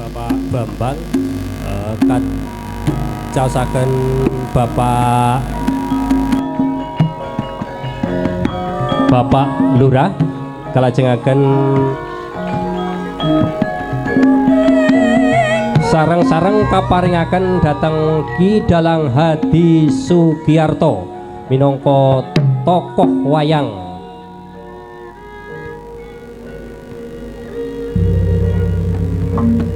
Bapak Bambang, kacaosaken Bapak Bapak Lurah, kalajengaken sareng-sareng kaparingaken dhateng Ki Dalang Hadi Sugiarto minangka tokoh wayang. Nangis.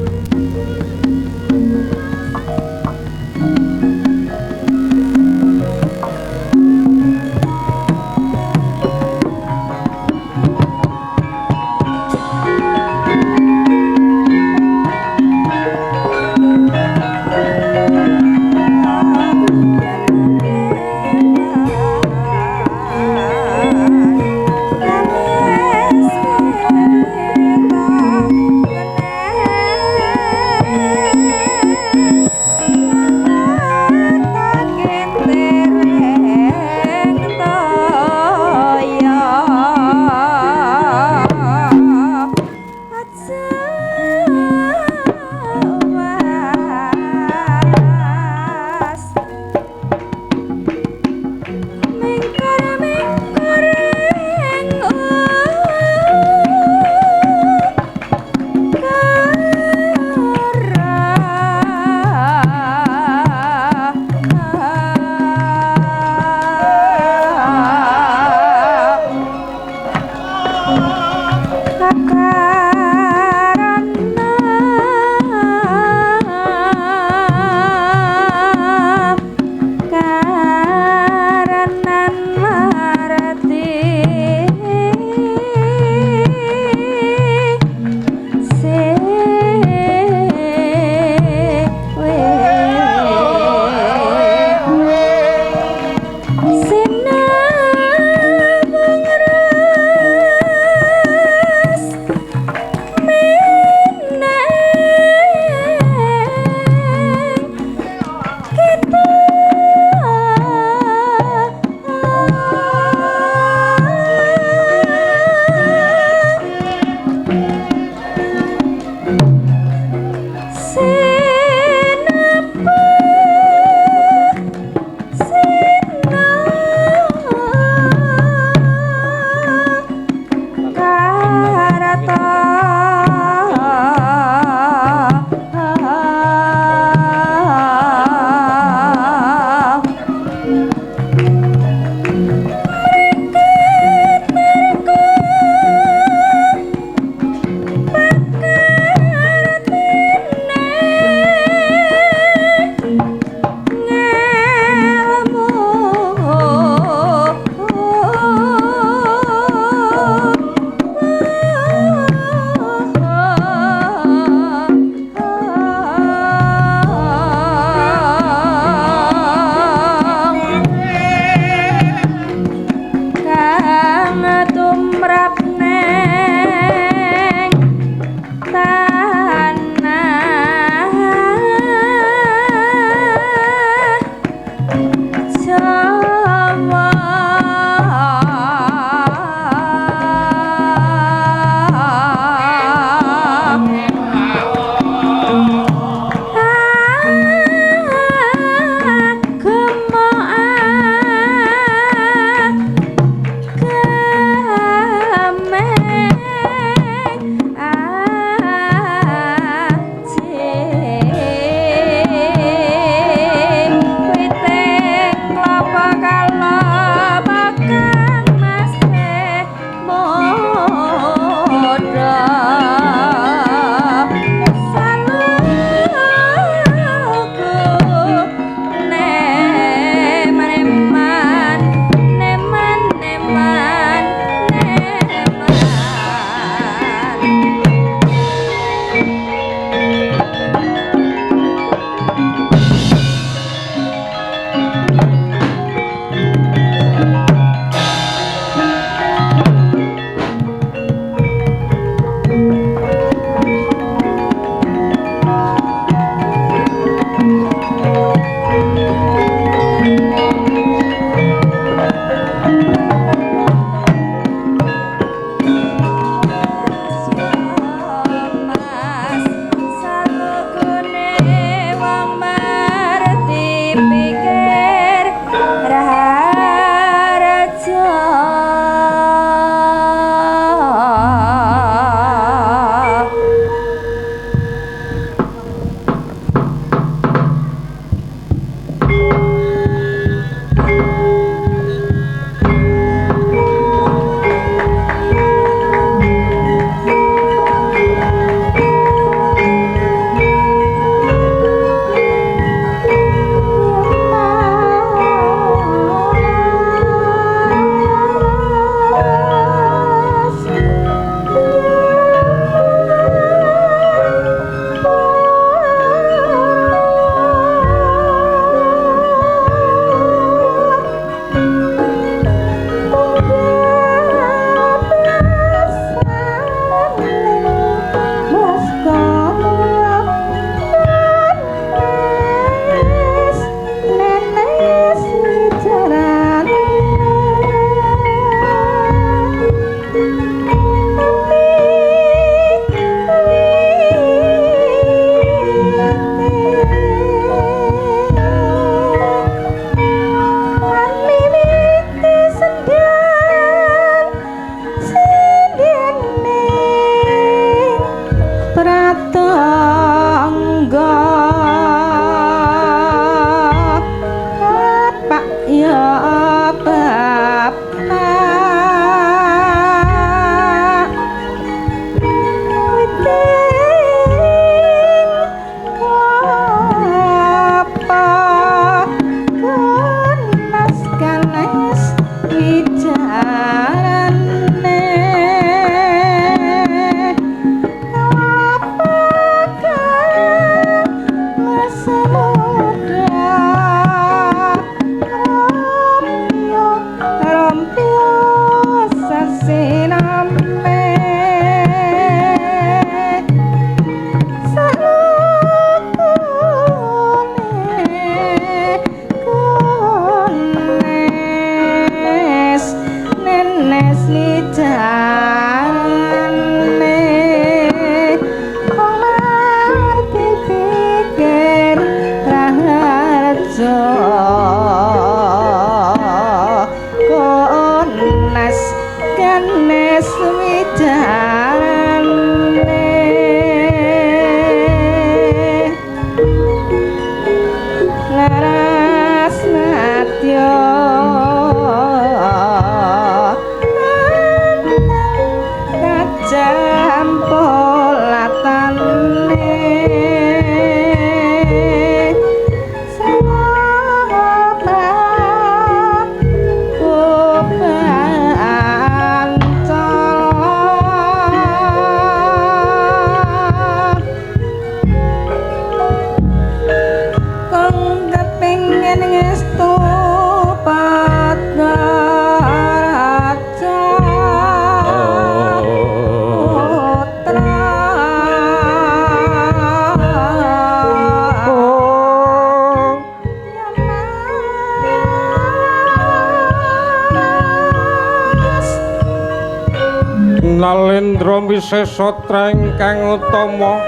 Wisesatra ingkang utama.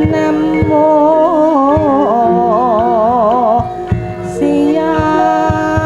Namo siang.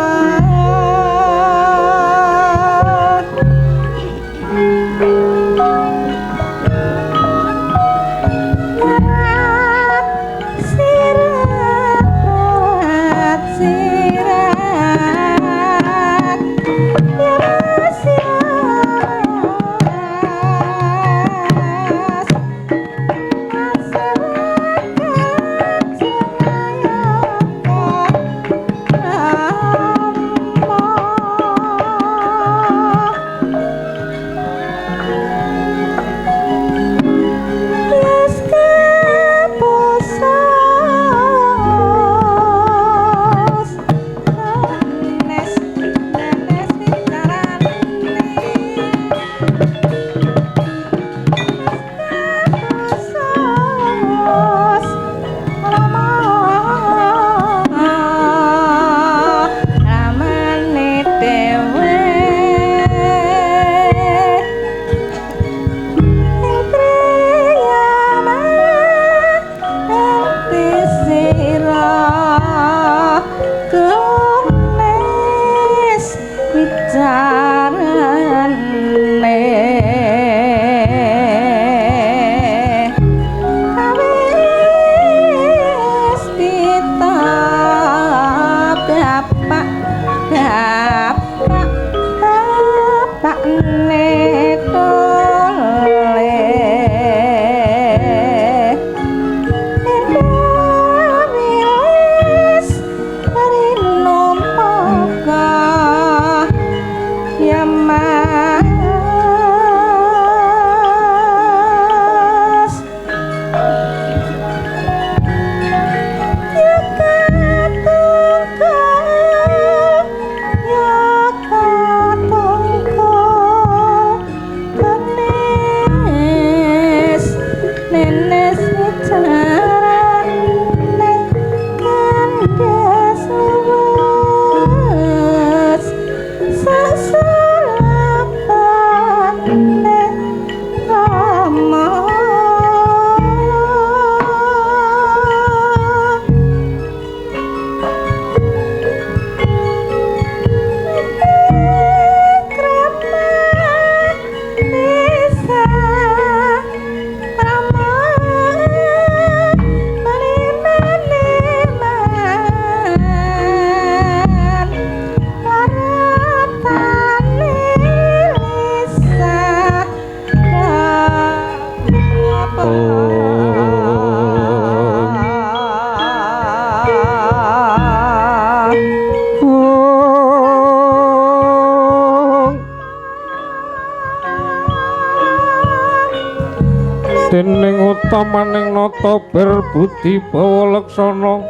Utamaning nata berbudi bawa laksana.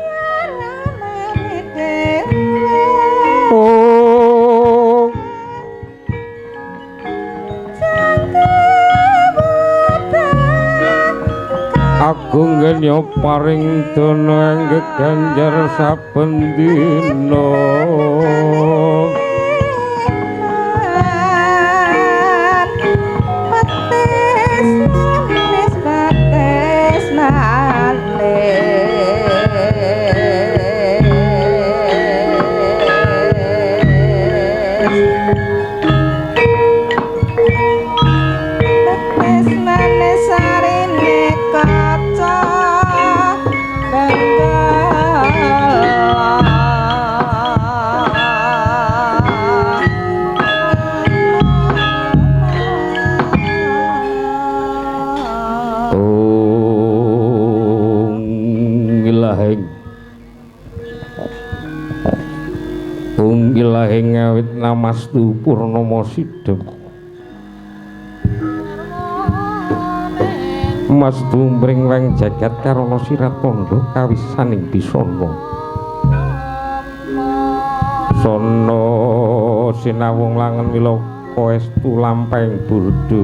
Oh, agung genya paring dana geganjar saben dina. Ilahing awit namastu purnama sidhem. Mastu mring weng jagat karana sirat tandha kawisaning bisana. Sana sinawung langen wilaka estu lampahing burda.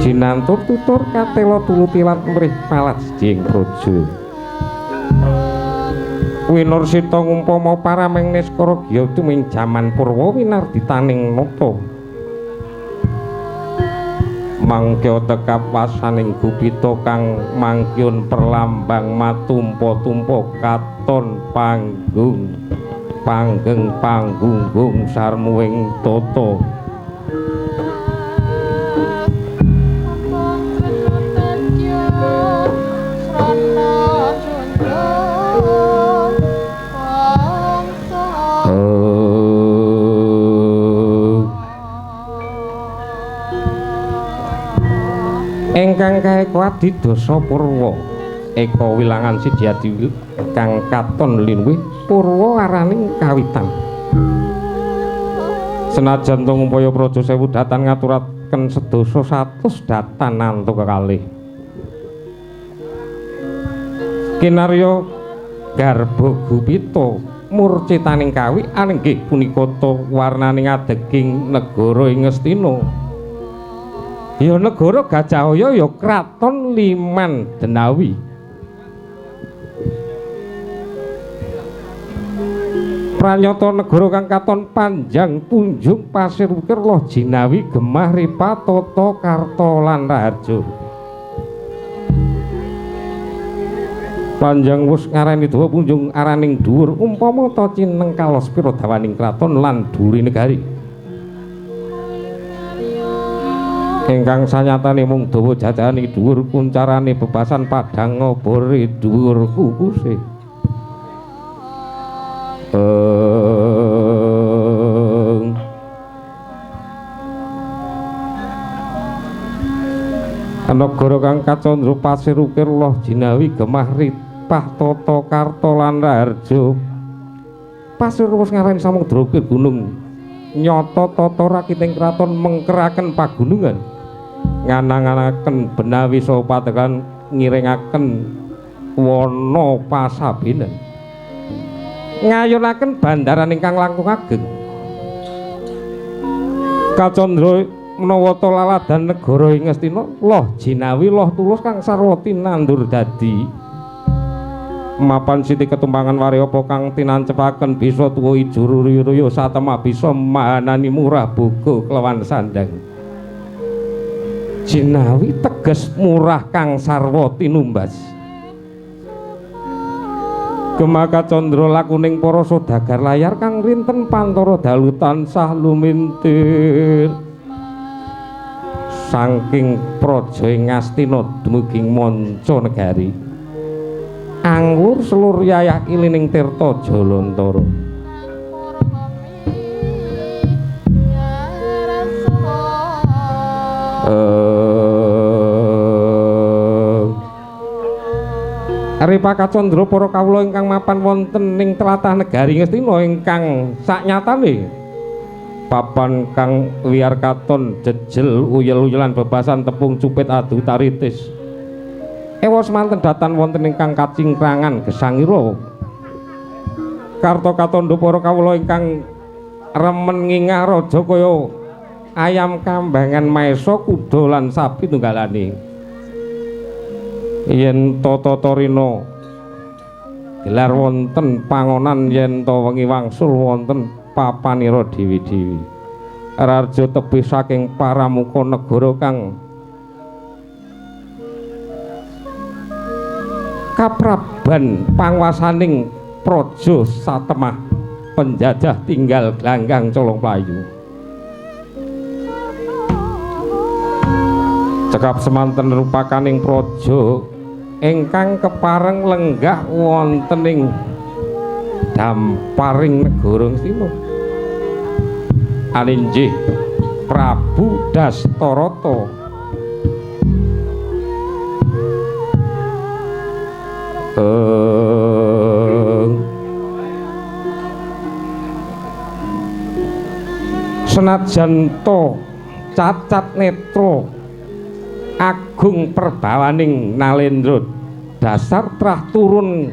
Jinantur tutur katela tuluti lan mrih palat jing praja. Winursita ngumpama parameng niskara giya tuming jaman purwa winarditaning nata. Mangkya tekap wasaning gupita kang mangkyun perlambang matumpa-tumpa katon panggung panggeng panggunggung sarmuwing tata. Ingkang kaeka adidasa purwa eka wilangan sidyadi kang katon linuwih purwa araning kawitan. Senajan to ngumpaya praja sewu datan ngaturaken sedasa satus datan nantu kekalih. Kinarya garba gupita murcitaning kawi anenggih punika ta warnaning adeging negara ing Ngastina. Ya negara Gajahaya ya kraton Liman Denawi. Pranyata negara kang katon panjang punjung pasir wukir loh jinawi gemah ripa tata karta lan raharja. Panjang wus ngarani dawa punjung araning dhuwur umpama ta cineng kalos pira dawaning kraton lan duri negari. Ingkang sanyatane mung dawa jajahane dhuwur kuncarane bebasan padhang ngobore dhuwur kukuse. Nagara kang kacandra pasir ukir loh jinawi gemah ripah tata karta lan raharja. Pasir wis ngarani samudra ukir gunung nyata tata rakiting kraton mengkeraken pagunungan. Nganang-nganaken benawi saha patekan ngiringaken wana pasabenan. Ngayunaken bandaran ingkang langkung ageng. Kacandra menawa ta laladan negara ing Ngastina loh jinawi loh tulus kang sarwa tinandur dadi. Mapan siti ketumpangan waryapa kang tinancepaken bisa tuwa ijo ruyu-ruyu satemah bisa mahanani murah boga kelawan sandang. Jinawi teges murah kang sarwa tinumbas. Gemaka candra lakuning para sodagar layar kang rinten pantara dalu tansah lumintir. Saking praja ing Ngastina dumugi manca negari. Anglur selur yayah ilining tirta jalantara. Ripa kacandra para kawula ingkang mapan wonten ing tlatah negari Ngastina ingkang saknyatane papan kang wiyar katon jejel uyel-uyelan bebasan tepung cupit adu taritis. Ewa semanten datan wonten ingkang kacingkrangan gesangira karta katandha para kawula ingkang remen ngingah raja kaya ayam kambangan maesa kuda lan sapi tunggalane. Yen tata tarina gelar wonten pangonan, yen ta wengi wangsul wonten papanira dewi-dewi. Raja tebih saking paramuka negara kang kapraban panguwasaning praja satemah penjajah tinggal glanggang colong playu. Cekap semanten rupakaning praja ingkang kepareng lenggah wonten ing damparing negara Ngastina. Alinjih Prabu Dastarata. Senajan to cacat netra agung perbawaning nalendra dasar trah turun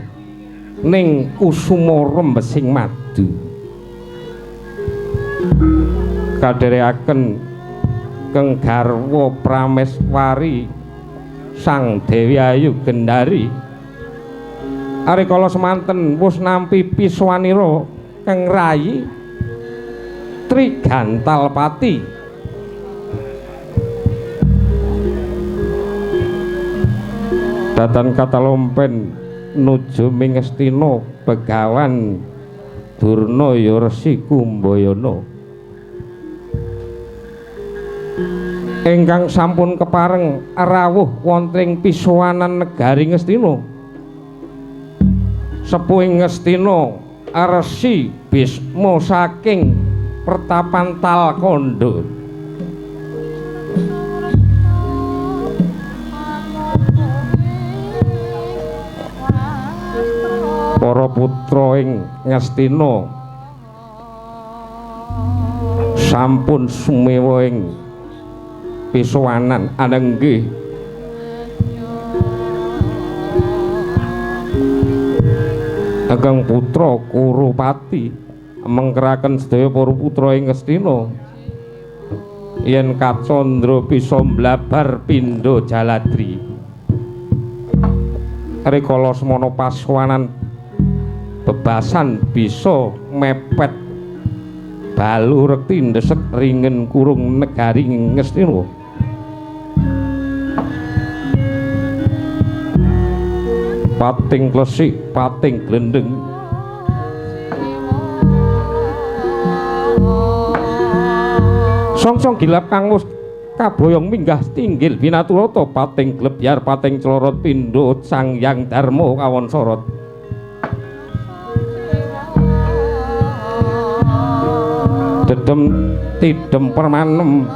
ning kusuma rembesing madu. Kadherekaken keng garwa prameswari Sang Dewi Ayu Gendari. Arikala semanten wus nampi piswanira keng rayi Trigantalpati. Datan katalompen nuju Mingestina Begawan Durna ya Resi Kumbayana ingkang sampun kepareng rawuh wonten ing pisowanan negari Ngastina. Sepuhing Ngastina Resi Bisma saking pertapan Talkandha. Para putra ing Ngastina sampun sumewa ing pisowanan anenggih Ageng putra Kurupati mengkeraken sedaya para putra ing Ngastina yen kacandra bisa mblabar pindha jaladri. Rikala semana pasuwanan bebasan bisa mepet balu rekti ndesek ringen kurung negari Ngastina. Pating klesik, pating glendeng. Songsong gilap kang wis kaboyong minggah tinggil binaturata pating glebyar pating clorot pindha Sang Hyang Darma kawon sorot. Dedem tidem permanem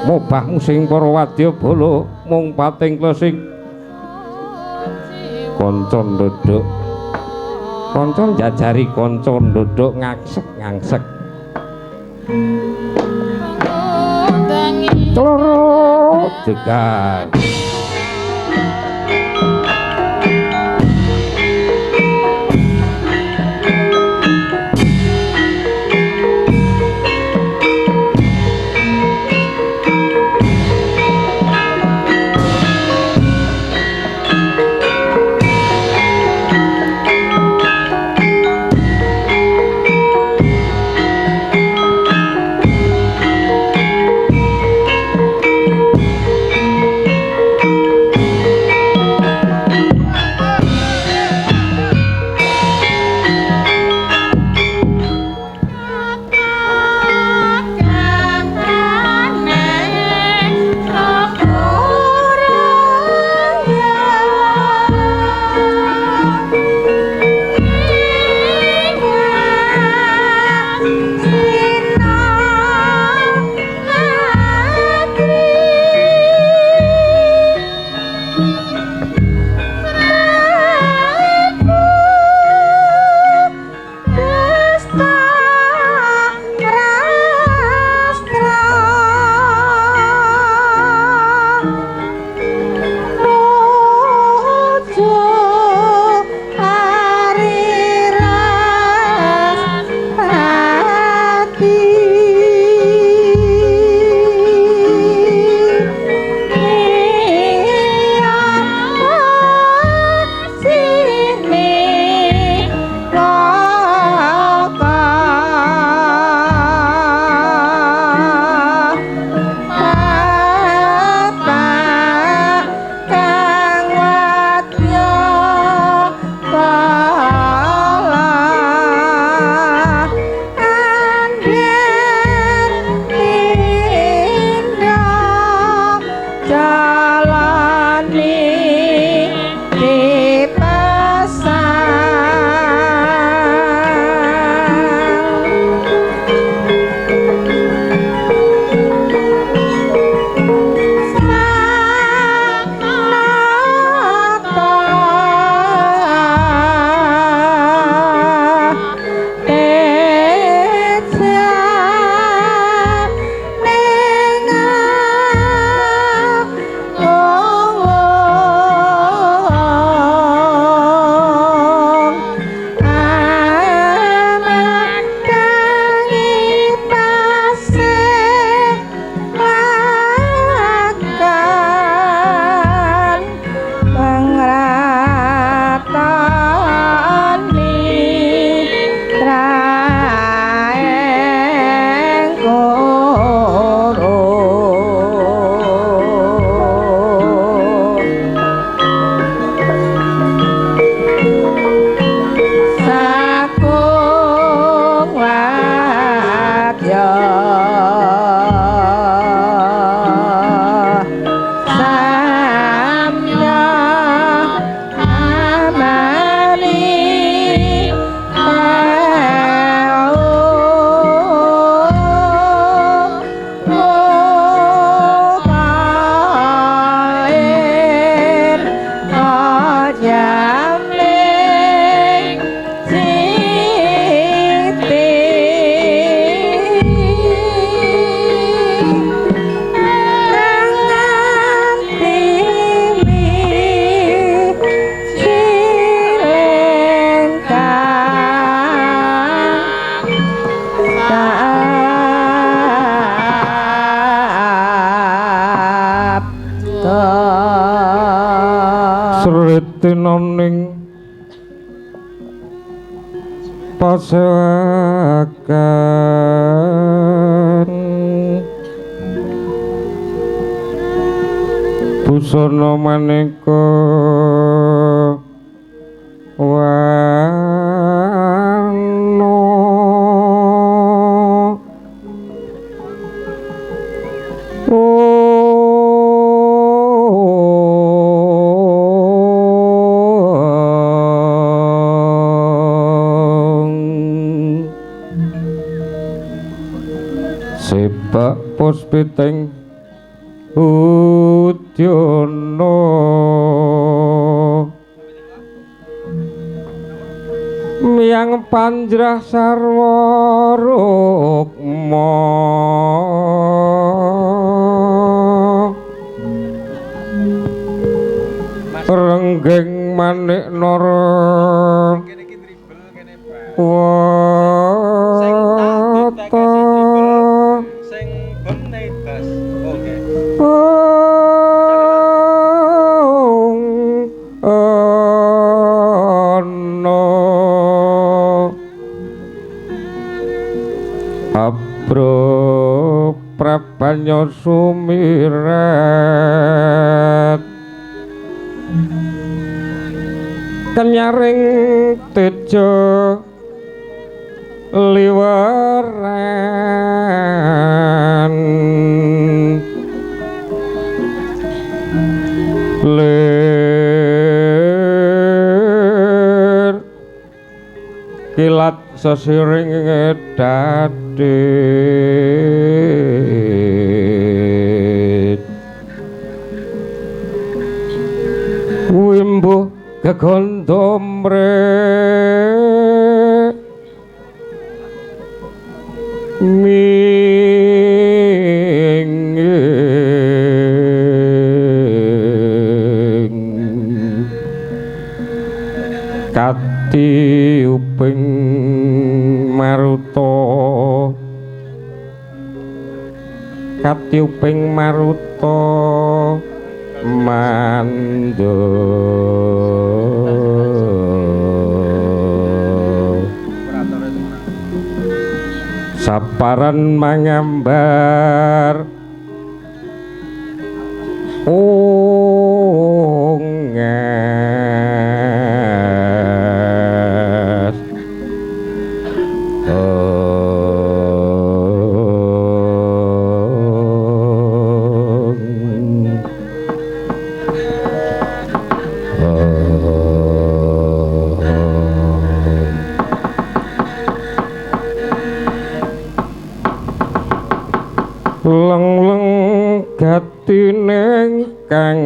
mobah musing para wadya bala mung pating klesik kanca ndodhok kanca njajari kanca ndodhok ngangsek-ngangsek cloro jegan. Pasewakan busana maneka warna sebak puspiting udyana miyang panjrah sarwa rukma renggeng manik nara wata abro prabanya sumirat kenyaring teja liweran lir kilat sesiring dadi wimbuh gegondo mre ming katiuping maruta katiuping maruta mandha saparan mangambar ungas leng-leng gatine kang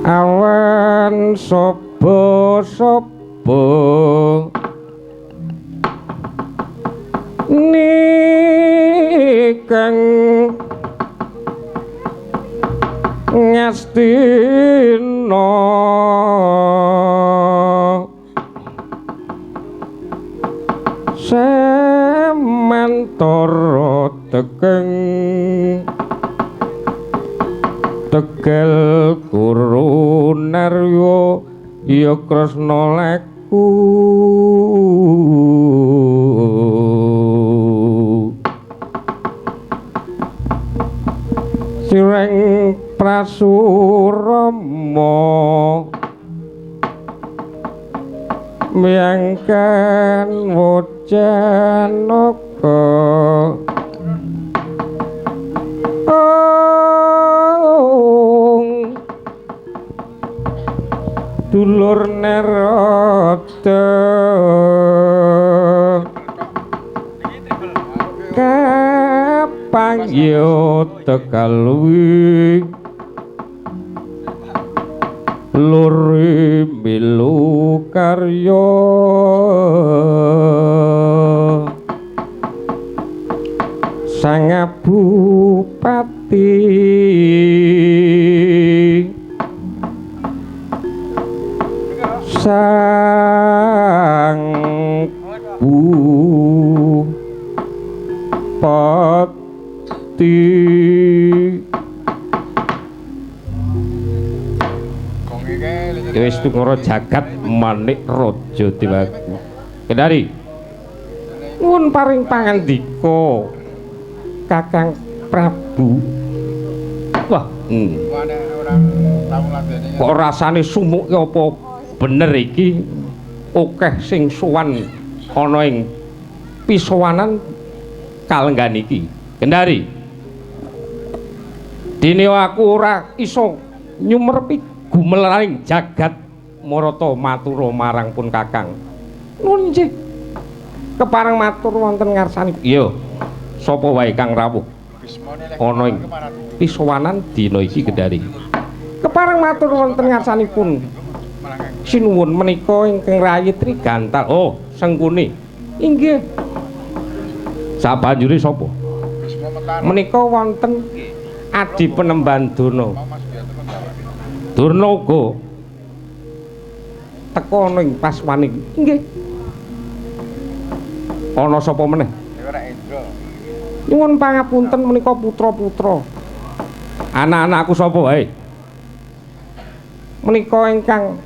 awan saba-saba nikang ngastina semantara tekeng tegel guru narya ya kresna laku sireng prasurama miyangkan wajanaka ong dulur Narada kapanggih tekalwi luri milu karya sang bupati sang bupati. Wis tungara jagat manik raja dewaku. Kendari. Nuwun paring pangandika Kakang Prabu. Wah, kok rasane sumuk ki apa bener iki akeh sing sowan ana ing pisowanan kalenggan iki. Kendari. Dene aku ora iso nyumerepi gumelaring jagat marata matura marang pun Kakang. Nuwun nggih. Kepareng matur wonten ngarsani. Iya. Sapa wae kang rawuh ana ing pisowanan dina iki Kendari. Kepareng matur wonten ngarsanipun sinuwun menika ingkang rayi Trigantal. Oh, Sengkuni. Inggih. Sabanjure sapa? Menika wonten Adi Penemban Durna. Durna uga teka ana ing paswane. Inggih. Ana sapa meneh? Nyuwun pangapunten menika putra-putra. Anak-anakku sapa wae? Menika ingkang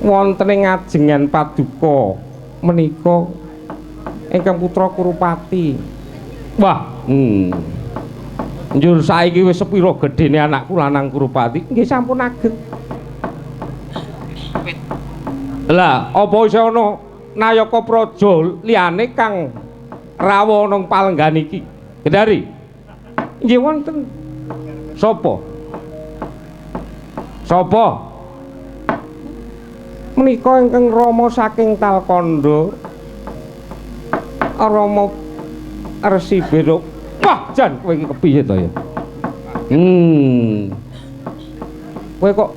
wonten ing ajengan paduka menika ingkang putra Kurupati. Wah, Njur saiki wis sepira gedhene anakku lanang Kurupati? Nggih sampun ageng. Lah, apa isih ana nayaka praja liyane kang rawuh ana palenggan iki? Kendari. Nggih wonten. Sapa? Sapa? Menika ingkang Rama saking Talkandha. Rama Resi Beno. Wah, jan kowe iki kepiye to ya? Kowe kok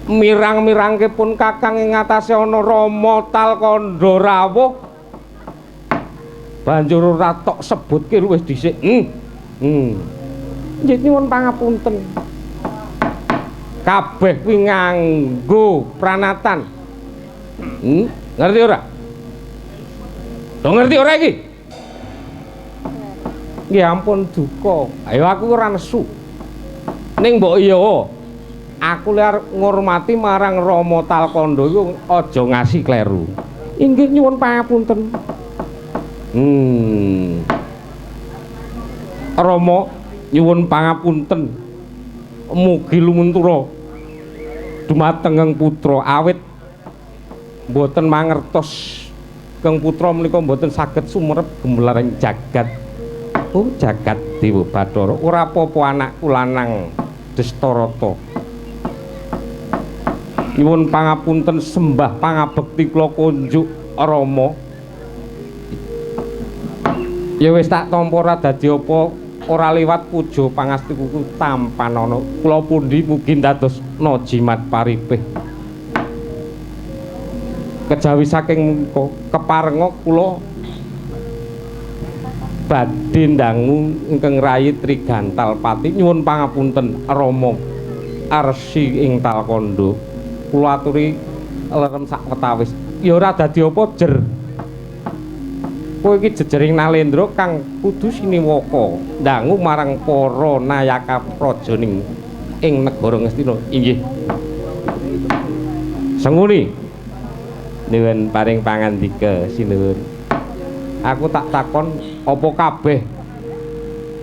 mirang-mirangke pun Kakang ing ngatasé ana Rama Talkandha rawuh. Banjur ora tok sebutke luwih dhisik. Nggih nyuwun pangapunten. Kabeh kuwi nganggo pranatan. Ngerti ora? Do ngerti ora iki? Nggih ampun duka. Ayo aku ora nesu. Ning mbok iya, aku le arep ngurmati marang Rama Talkandha iku aja ngasi kleru. Inggih nyuwun pangapunten. Rama nyuwun pangapunten. Mugi lumuntura dumateng Kang Putra awit mboten mangertos Kang Putra menika mboten saged sumerep gumelaring jagat. Oh, jagat Dewa Bathara. Ora apa-apa anakku lanang Destarata. Nyuwun pangapunten sembah pangabekti kula kunjuk Rama. Ya wis tak tampa ora dadi apa, ora liwat puja pangastiku tampanana. Kula pundi mugi dados jimat paripih. Kejawi saking menika keparenga kula badhe ndangu ingkang rayi Trigantal Pati. Nyuwun pangapunten Rama Arsi ing Talkandha. Kula aturi lerem sakwetawis. Ya ora dadi apa jer. Kowe iki jejering Nalendra kang kudu siniwaka ndangu marang para nayaka praja ning ing negara Ngastina. Inggih. Sengkuni. Nuwun paring pangandika sinuwun. Aku tak takon apa kabeh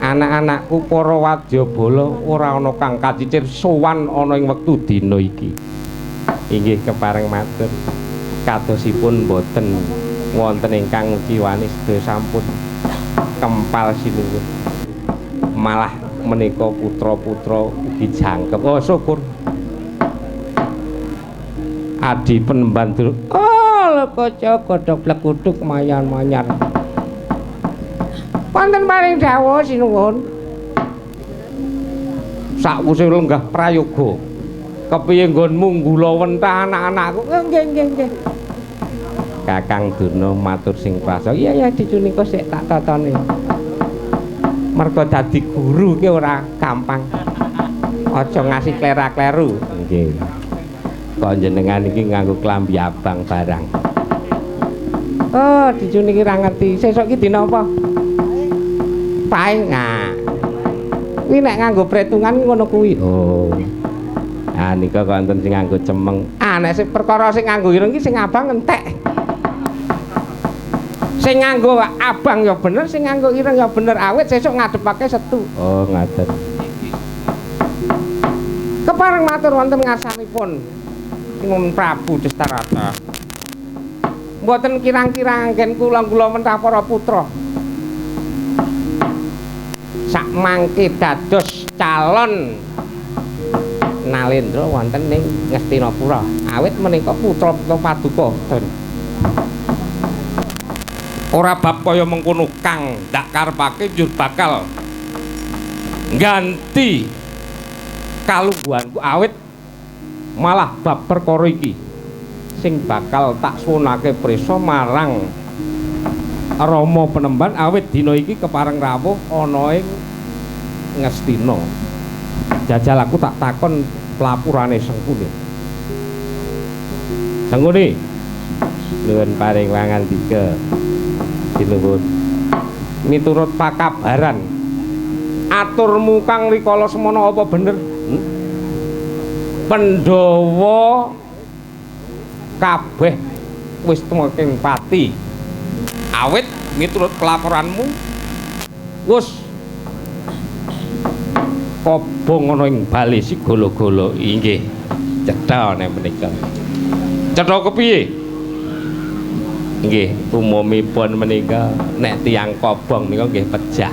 anak-anakku para wadyabala ora ana kang kacicir sowan ana ing wektu dina iki. Inggih kepareng matur. Kadosipun boten wonten ingkang nguciwani sedaya sampun kempal sinuwun. Malah menika putra-putra ugi jangkep. Oh syukur. Adi Penemban Durna. Oh lho kaca godhog blekuduk mayan-mayan. Wonten paring dawuh sinuwun. Sakwise lenggah prayoga. Kepiye nggonmu nggula wentah anak-anakku? Nggih nggih nggih. Kakang Durna matur sing prasa. Iya ya dicunika sik tak totone. Mergo dadi guru ki ora gampang. Aja ngasih klera-kleru. Nggih. Kok jenengan iki nganggo klambi abang barang. Oh, dicuniki ra ngerti. Sesuk ki dina apa? Paing. Nah. Kuwi nek nganggo pretungan ngono kuwi. Oh. Ah nika kok enten sing nganggo cemeng. Ah nek sing perkara sing nganggo ireng iki sing abang entek. Sing nganggo abang ya bener, sing nganggo ireng ya bener, awit sesuk ngadepake setu. Oh, ngaten. Kepareng matur wonten ngarsanipun Sinuwun Prabu Destarata. Mboten kirang-kirang anggen kula-kula mentah para putra. Sak mangke dados calon Nalendra wonten ing Ngastinapura. Awit menika putra-putra paduka. Ora bab kaya mengkono kang ndak karepake njur bakal ganti kalungguhanku awit malah bab perkara iki sing bakal tak suwunake prisa marang Rama Penemban awit dina iki kepareng rawuh ana ing Ngastina. Jajal aku tak takon pelapurane Sengkuni. Sengkuni, nuwun paring wangandika. Sinuwun. Miturut pakabaran aturmu kang rikala semana apa bener? Pandhawa kabeh wis tumeking pati. Awit miturut pelaporanmu wis kobong ana ing bali Sigala-gala. Inggih, cetha nek menika. Cetha kepiye? Nggih, umumipun menika nek tiyang kobong nika nggih pejah.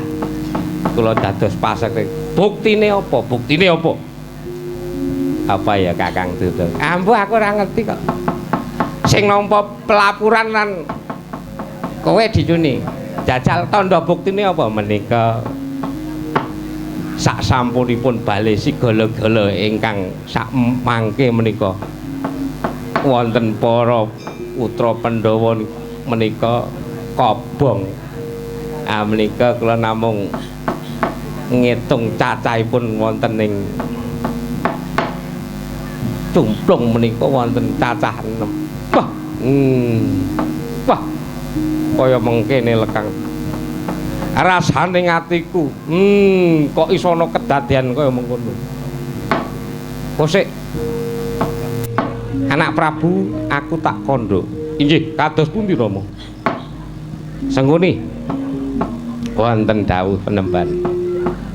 Kula dados pasek. Buktine apa? Buktine apa? Apa ya Kakang Duda? Ambuh aku ora ngerti kok. Sing nampa pelaporan lan kowe dicuni. Jajal tandha buktine apa menika? Sak sampunipun bali Sigala-gala ingkang sak mangke menika wonten para putra Pandhawa menika kobong. Ah menika kula namung ngitung cacahipun wonten ing cumplung menika wonten cacah 6. Wah, wah, kaya mengkene lekang. Rasane atiku, kok iso ana kedadean kaya mengkono. Kosik anak Prabu, aku tak kandha. Inggih, kados pundi Rama? Sengkuni wonten dawuh Penemban.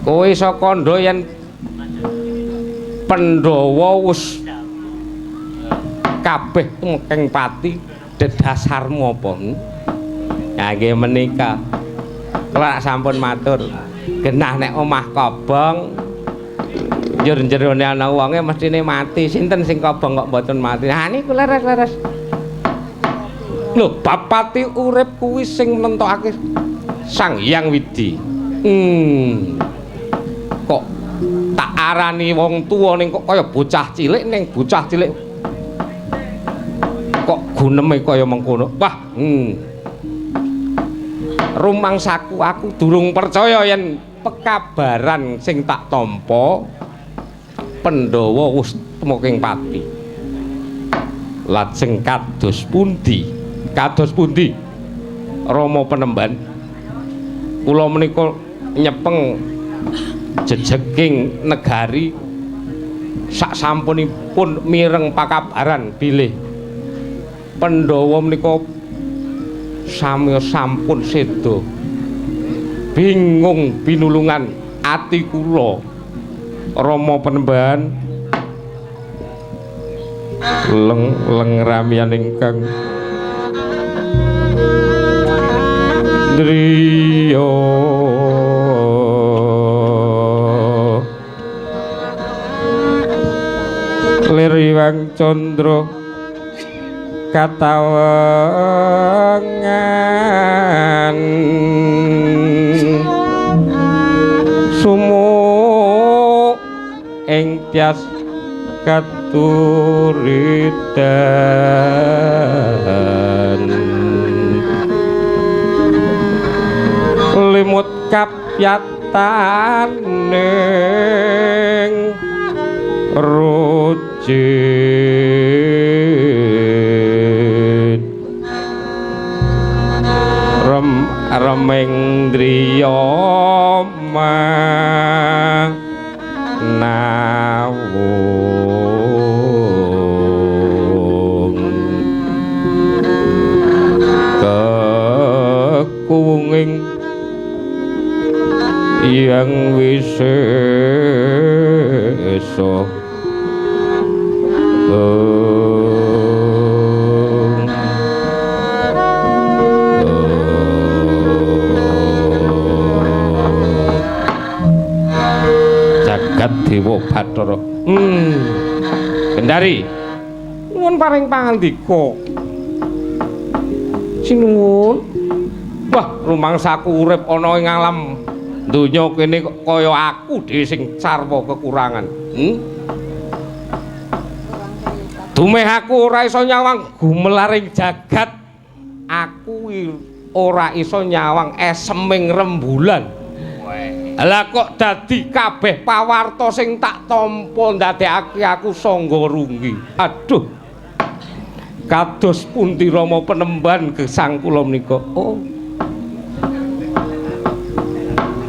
Kowe iso kandha yen Pandhawa wis kabeh tumekeng pati, dedasarmu apa? Ya nggih menika. Kula sampun matur, genah nek omah kobong njur jerone ana wonge mestine mati. Sinten sing kobong kok mboten mati? Ha niku leres-leres. Lho, bab pati urip kuwi sing nentokake Sang Hyang Widi. Kok tak arani wong tuwa ning kok kaya bocah cilik, ning bocah cilik kok guneme kaya mengkono. Wah, rumangsaku aku durung percaya yen pekabaran sing tak tampa Pandhawa wis tumeking pati. Lajeng kados pundi? Kados pundi Rama Penemban? Kula menika nyepeng jejeking negari sak sampunipun mireng pakabaran bilih Pandhawa menika samiya sampun seda. Bingung binulungan ati kula Rama Penemban. Leng-leng ramian ingkang driya liriwang candra katawengan sumu ing tias katuridan limut kapyataning rucit remeng driya manawung. Bathara. Gendari. Nuwun paring pangandika. Sinuwun. Wah, rumangsaku urip ana ing alam donya kene kok kaya aku dhewe sing sarwa kekurangan. Dumeh aku ora iso nyawang gumelaring jagat. Aku ora iso nyawang eseming rembulan. Lah kok dadi kabeh pawarta sing tak tampa ndadekake aku sangga runggi. Aduh. Kados pundi Rama penemban gesang kula menika? Oh.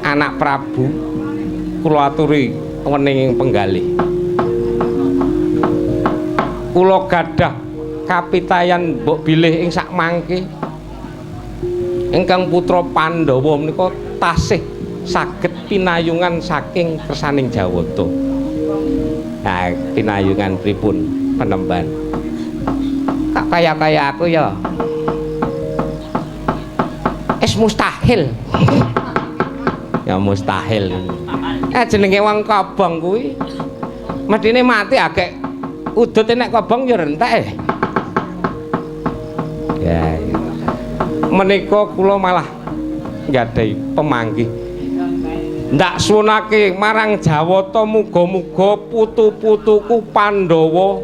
Anak Prabu kula aturi wening ing penggalih. Kula gadah kapitayan mbok bilih ing sakmangke ingkang putra Pandhawa menika tasih saged pinayungan saking kersaning Jawata. Nah, pinayungan pripun penemban? Kak kaya-kaya aku ya. Es mustahil. Ya mustahil. Jenenge wong kobong kuwi mestine mati agek udut nek kobong ya rentek. Ya. Menika kula malah nggadahi pemanggih. Ndak suwunake marang Jawata muga-muga putu-putuku Pandhawa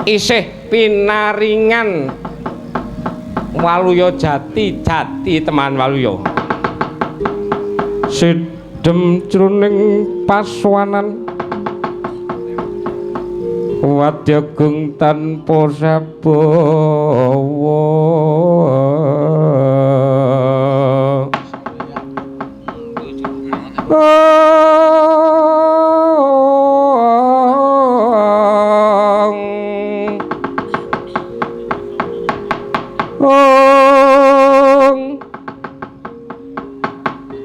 isih pinaringan waluya jati jati teman waluya. Sidem jroning paswanan wadyagung tanpa sabawa.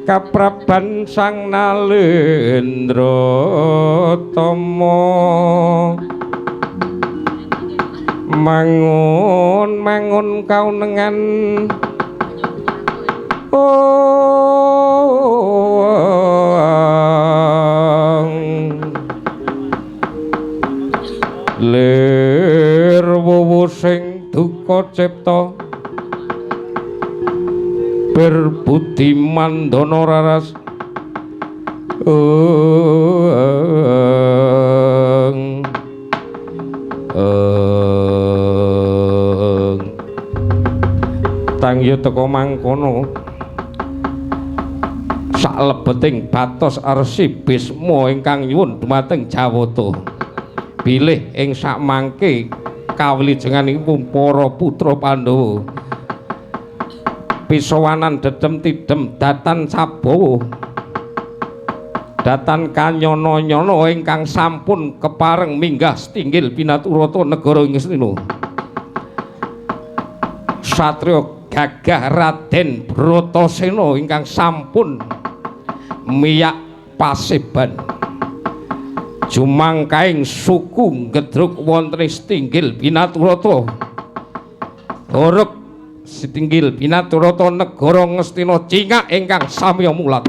Kapraban Sang Nalendra Tama mangun mangun kaunengan lir wuwu sing duka cipta berbudi mandana raras tangya teka mangkono saklebeting batos Rsi Bisma ingkang nyuwun dumateng Jawata bilih ing sakmangke kawilijenganipun para putra Pandhawa pisowanan dedem tidem datan sabawa datan kanyana-nyana ingkang sampun kepareng minggah setinggil pinaturata negara Ngastina. Satriya gagah Raden Bratasena ingkang sampun miyak paseban jumangkaing suku ngedruk wonten ing setinggil pinaturata horeg setinggil pinaturata negara Ngastina cingak ingkang samya mulat.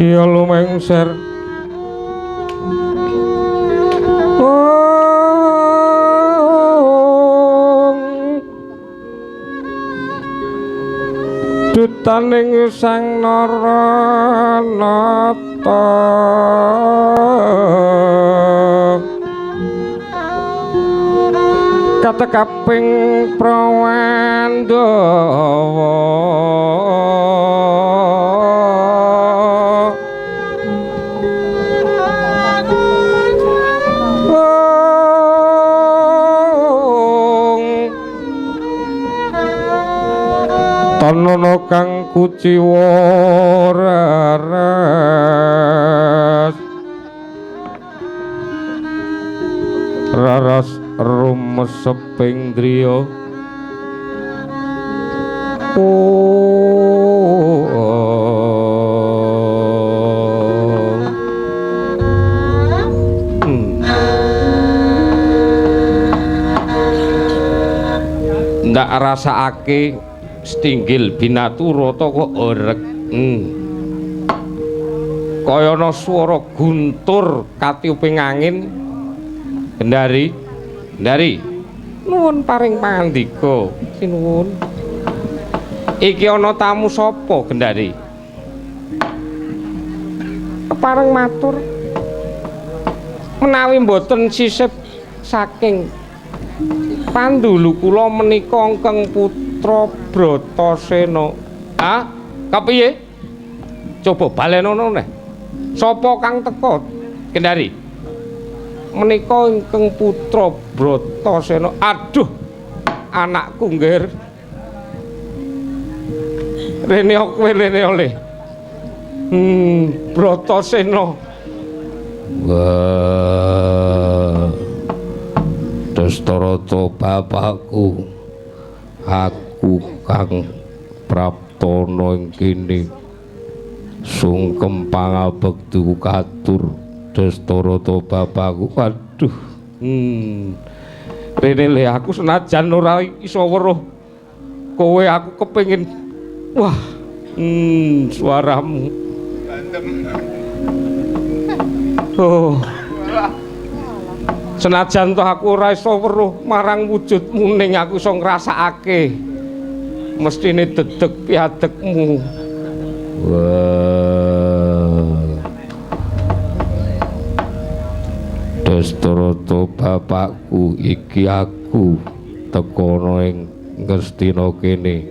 Kiya lumengser dutaning Sang Naranata katekaping Prawandawa Tanono kang kuciwa raras raras rumeseping driya Ndak rasakake stinggil binaturata kok orek. Kaya ana swara guntur katiuping angin. Gendari, Gendari. Nuwun paring pangandika, sinuwun. Iki ana tamu sapa, Gendari? Kepareng matur. Menawi mboten sisip saking pandulu kula menika ingkang putra Bratasena. Ah, kepiye? Coba balenono neh. Sapa kang teka, Gendari? Menika ingkang putra Bratasena. Aduh, anakku nggir. Rene kowe rene oleh. Bratasena. Wah. Dastarata bapakku. Aku kang praptana ing kene sungkem pangabektiku katur Dastarata bapakku. Aduh. Rene le aku senajan ora iso weruh kowe aku kepengin wah suaramu. Oh. Senajan toh aku ora iso weruh marang wujudmu ning aku iso ngrasakake mestine dedeg piadegmu. Wah. Dastarata bapakku iki aku tekono ing Ngastina kene.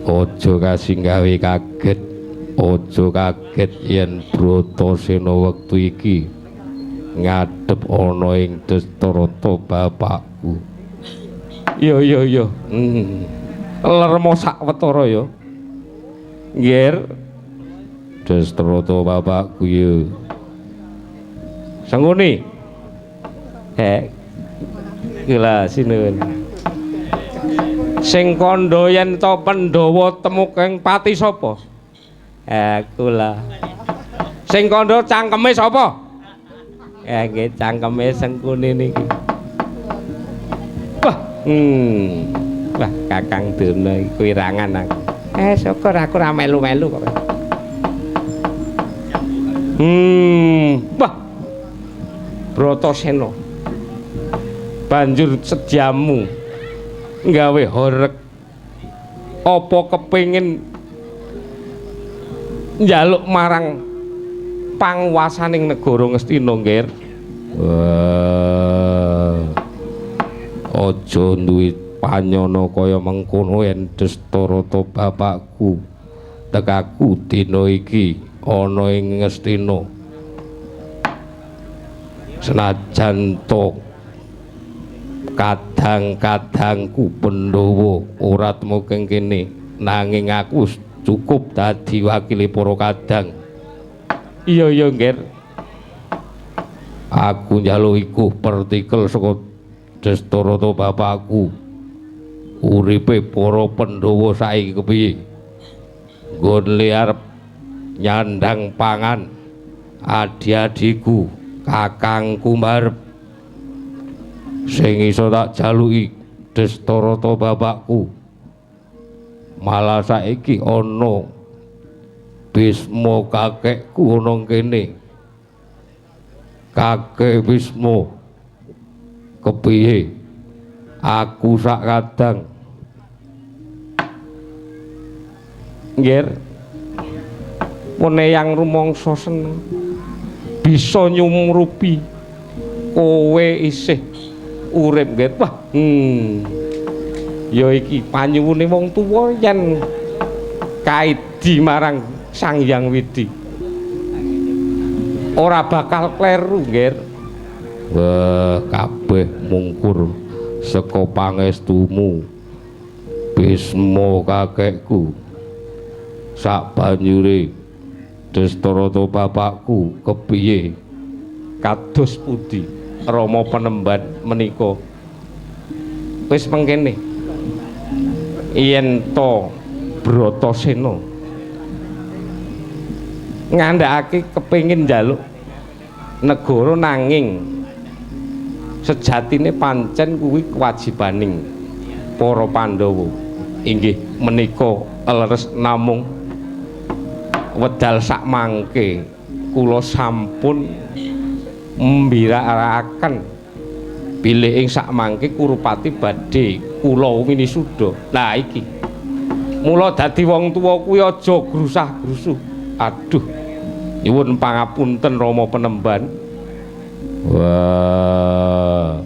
Aja kasih gawe kaget, aja kaget yen Bratasena wektu iki ngadhep ana ing Dastarata bapakku. Iya iya iya. Lermo sawetara ya. Nggir. Dastarata bapakku ya. Senguni. Kula sinuwun. Sing kandha yen to Pandhawa temu keng pati sapa? Kula. Sing kandha cangkeme sapa? Nggih cangkeme Sengkuni niki. Wah, Wah, Kakang Durna iki kuwirangan aku. Syukur aku ora melu-melu kok. Wah. Bratasena. Banjur sediamu nggawe horeg. Apa kepengin njaluk marang panguwasaning negara Ngastina, Nggir? Wah. Aja duwe panyana kaya mengkono yen Dastarata bapakku. Tekaku dina iki ana ing Ngastina. Senajan to kadang-kadangku Pandhawa ora temu keng kene, nanging aku cukup dadi wakile para kadang. Iya iya, Nggir. Aku njaluk iku pertikel saka Dastarata bapakku. Uripe para Pandhawa saiki kepiye? Nggon le arep nyandang pangan adi-adiku, kakangku mbarep. Sing iso tak jaluki Dastarata bapakku. Malah saiki ana Bisma kakekku ana kene. Kakek Bisma kepiye? Aku sak kadang. Nggih. Pun eyang rumangsa seneng bisa nyumrupi kowe isih urip nggih. Wah, ya iki panyuwune wong tuwa yen kaidi marang Sang Hyang Widhi. Ora bakal kleru, nggih. Wah, kabeh mungkur saka pangestumu Bisma kakekku. Sak banjure Dastarata bapakku kepiye? Kados pundi Rama penemban menika? Wis mengkene. Yen to Bratasena ngandhakake kepengin njaluk negara, nanging sejatine pancen kuwi kewajibaning para Pandhawa. Inggih menika leres, namung wedal sak mangke kula sampun mbirakaken bilih ing sak mangke Kurupati badhe kula winisuda. Lah iki mula dadi wong tuwa kuwi aja grusah-grusuh. Aduh, nyuwun pangapunten Rama penemban. Wah,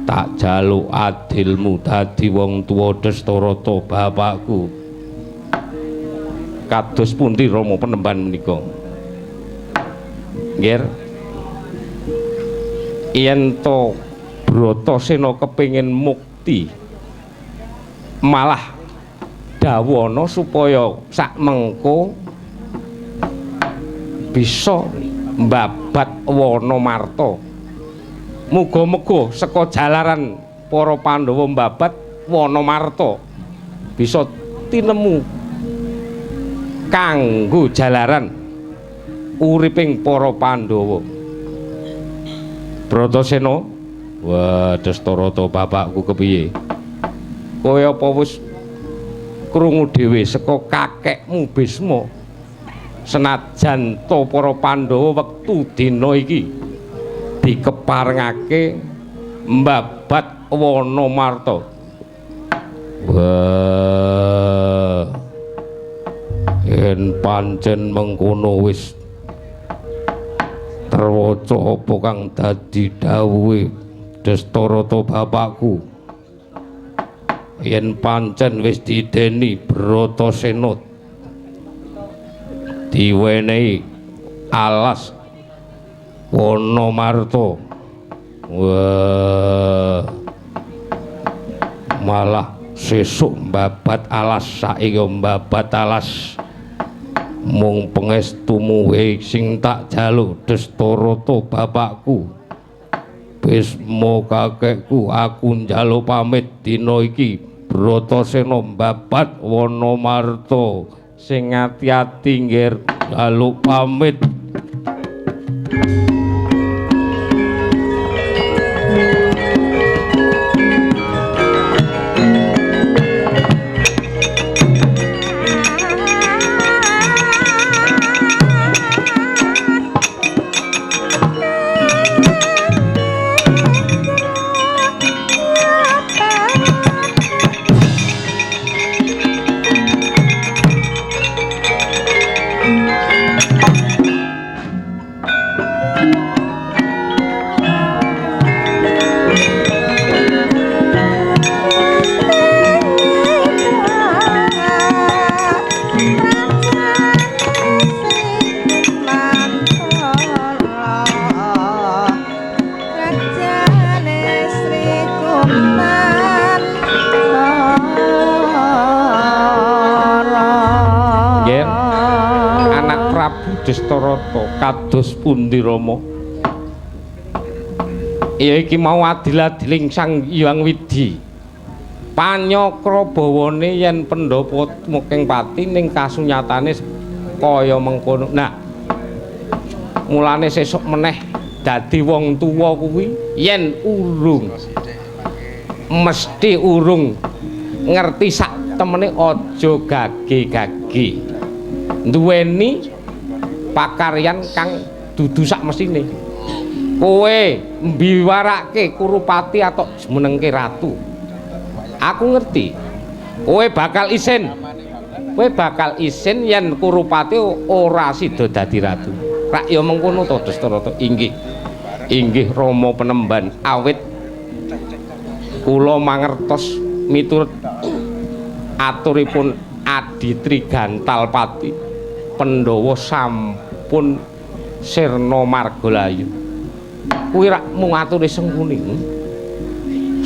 tak jaluk adilmu dadi wong tuwa Dastarata bapakku. Kados pundi Rama penemban menika? Nggih. Yen to Bratasena kepengin mukti, malah dawana supaya sak mengko bisa mbabat wana marta. Muga-muga saka jalaran para Pandhawa mbabat wana marta bisa tinemu kanggo jalaran uriping para Pandhawa. Bratasena, wah, Dastarata bapakku kepiye? Kowe apa wis krungu dhewe saka kakekmu Bisma? Senajan to para Pandhawa wektu dina iki dikeparengake mbabat wana marta. Wah, yen pancen mengkono wis terwaca apa kang dadi dawuhe Dastarata bapakku. Yen pancen wis dideni Bratasena diwenehi alas wana marta, wah, malah sesuk mbabat alas, saiki mbabat alas. Mung pangestumu wae sing tak jaluk Dastarata bapakku. Bisma kakekku, aku njaluk pamit dina iki. Bratasena mbabat wana marta. Sing ati-ati nggih, njaluk pamit. Dastarata kados pundi Rama? Ya iki mau adil-adiling Sang Hyang Widhi. Panyakra bawane yen pendhapa muking pati ning kasunyatane kaya mengkono. Nah, mulane sesuk meneh dadi wong tuwa kuwi yen urung mesti urung ngerti sak temene aja gage-gage. Duweni pakaryan kang dudu sak mesine. Kowe mbiwarake Kurupati atau jumenengke ratu. Aku ngerti. Kowe bakal isin. Kowe bakal isin yen Kurupati ora sida dadi ratu. Rak ya mengkono to Dastarata? Inggih. Inggih Rama Penemban, awit kula mangertos miturut aturipun Adi Trigantalpati Pandhawa sampun sirna margalayu. Kuwi rak mung ature Sengkuni.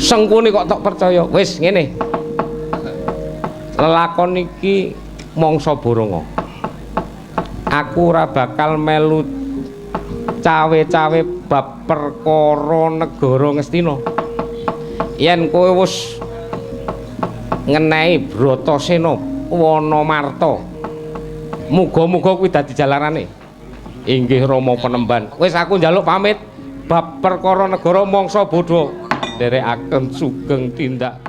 Sengkuni kok tok percaya. Wis ngene. Lelakon iki mangsa boronga. Aku ora bakal melu cawe-cawe bab perkara negara Ngastina. Yen kowe wis ngenehi Bratasena Wanamarta, muga-muga kuwi dadi jalarane. Inggih Rama Penemban. Wis aku njaluk pamit bab perkara negara mangsa bodho. Nderekaken sugeng tindak.